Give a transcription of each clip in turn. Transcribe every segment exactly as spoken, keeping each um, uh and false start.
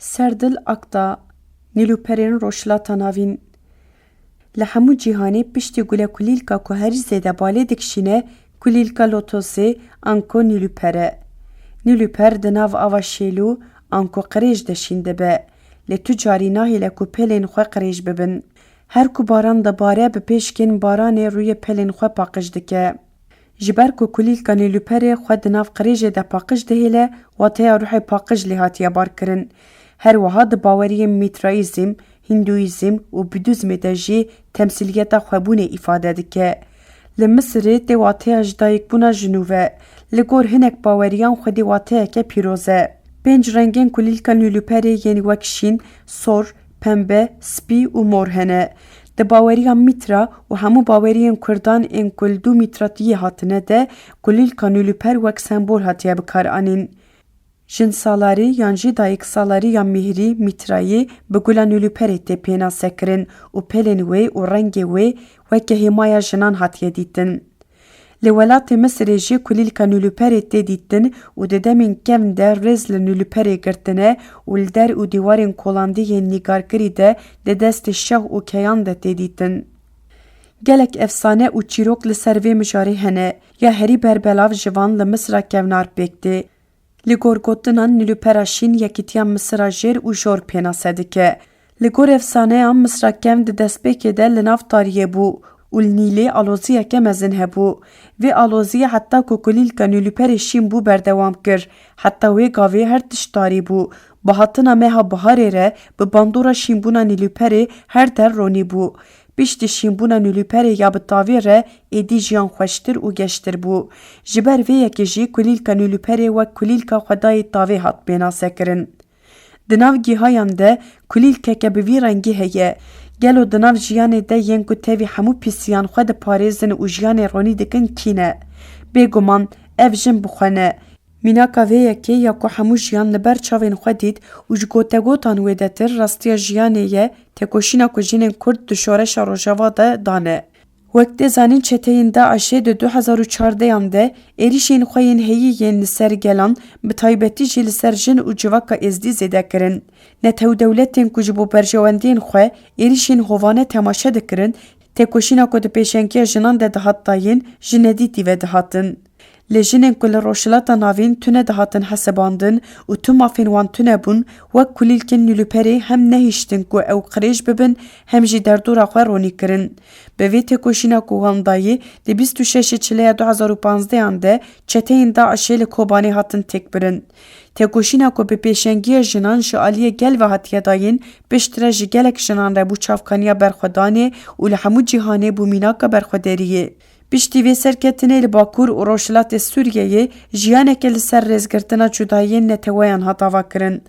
Serdil Akta, Nîlûperên Rojhilata Navîn. Li hemû cîhanê piştî gule kulîlka ku herî zêde balê dikişîne, kulîlka lotosê anko nîlûper e. Nîlûper di nav ava şêlû anko qirêj de şîn dibe. Lê tu carî nahêle ku pêlên xwe qirêj bibin. Her ku baran dibare, bi pêşkên baranê rûyê pêlên xwe paqij dike. Ji ber ku kulîlka nîlûperê xwe di nav qirêjê de paqij dihêle, wateya ruhê paqij lê hatiye barkirin. Her wiha di baweriyên Mîtraîzm, Hîndûîzm û Budîzmê de jî temsîliyeta xwebûnê îfade dike. Li Misirê tê wateya ji dayikbûna ji nû ve. Li gor hinek baweriyan xwedî wateyeke pîroz e. Pênc rengên kulîlka nîlûperê yên wek şîn, sor, pembe, spî û mor hene. Di baweriya Mîtra û hemû baweriyên kurdan ên ku li dû Mîtratiyê hatine de, kulîlka nîlûper wek sembol hatiye bikaranîn. Jin salarî yan jî dayik salarî ya mîhrî, Mîtrayî, bi gula nîlûperê tê pênasekirin û pêlên wê û rengê wê weke hêmaya jinan hatiye dîtin. Li welatê Misirê jî kulîlka nîlûperê tê dîtin û di demên kevn de rêz li nîlûperê girtine û li der û dîwarên kolandî yên nîgarkirî de di destê şah û keyan de tê dîtin. Gelek efsane û çîrok li ser vê mijarê hene, ya herî berbelav ji van li Misra kevnar pêk tê. Li gor gotinan, nîlûpera şîn yekîtiya Misira jêr û jor pênase dike. Li gor efsaneyan, Misra kevn di destpêkê de li nav tariyê bû û li Nîlê aloziyeke mezin hebû. Vê aloziyê heta ku kulîlka nîlûperê şîn bû berdewam kir. Heta wê gavê her tişt tarî bû. Bi hatina meha biharê re bi bandora şînbûna nîlûperê her der ronî bû. Piştî şînbûna nîlûperê ya bi tavê re êdî jiyan xweştir û geştir bû. Ji ber vê yekê jî kulîlka nîlûperê wek kulîlka xwedayê tavê hat pênasekirin. Di nav gihayan de kulîlkeke bi vî rengî heye. Gelo di nav jiyanê de yên ku tevî hemû pîsiyan xwe diparêzin û jiyanê ronî dikin kî ne? Bêguman ev jin bi xwe ne. Mînaka vê yekê ya ku hemû jiyan li ber çavên xwe dît û ji gotegotan wêdetir rastiya jiyanê ye, têkoşîna ku jinên Kurd di şoreşa Rojava de dane. Wek tê zanîn, çeteyên DAIŞê di du hezar û çardeyan de êrîşên xwe yên heyî yên li ser gelan, bi taybetî jî li ser jin û civaka êzdî zêde kirin. Netewdewletên ku ji bo berjewendiyên xwe êrîşên hovane temaşe dikirin, têkoşîna ku di pêşengiya jinan de dihat dayîn, ji nedîtî ve dihatin. Lê jinên ku li Rojhilata Navîn tune dihatin hesibandin û tu mafên wan tune bûn, wek kulîlkên nîlûperê hem nehiştin ku ew qirêj bibin, hem jî derdora xwe ronî kirin. Bi vê têkoşîna ku wan dayî, di bîst û şeşê Çileya du hezar û panzdehan de çeteyên DAIŞê li Kobanê hatin têkbirin. Têkoşîna ku bi pêşengiya jinan ji aliyê gel ve hatiye dayîn, piştre ji gelek jinan re bû çavkaniya berxwedanê û li hemû cîhanê bû mînaka berxwederiyê. Piştî vê serketinê li Bakur û Rojhilatê Sûriyeyê jiyaneke li ser rêzgirtina cudayiyên neteweyan hat avakirin.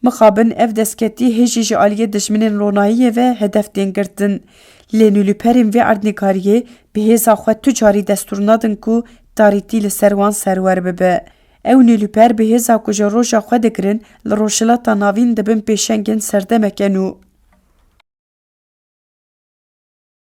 Mixabin ev destketî hê jî ji aliyê dijminên ronahiyê ve hedef tên girtin. Lê nûlûperên vê erdnîgariyê bi hêza xwe tu carî destûr nadin ku tarîtî li ser wan serwer bibe. Ew nûlûper bi hêza ku ji roja xwe digirin li Rojhilata Navîn dibin pêşengên serdemeke nû.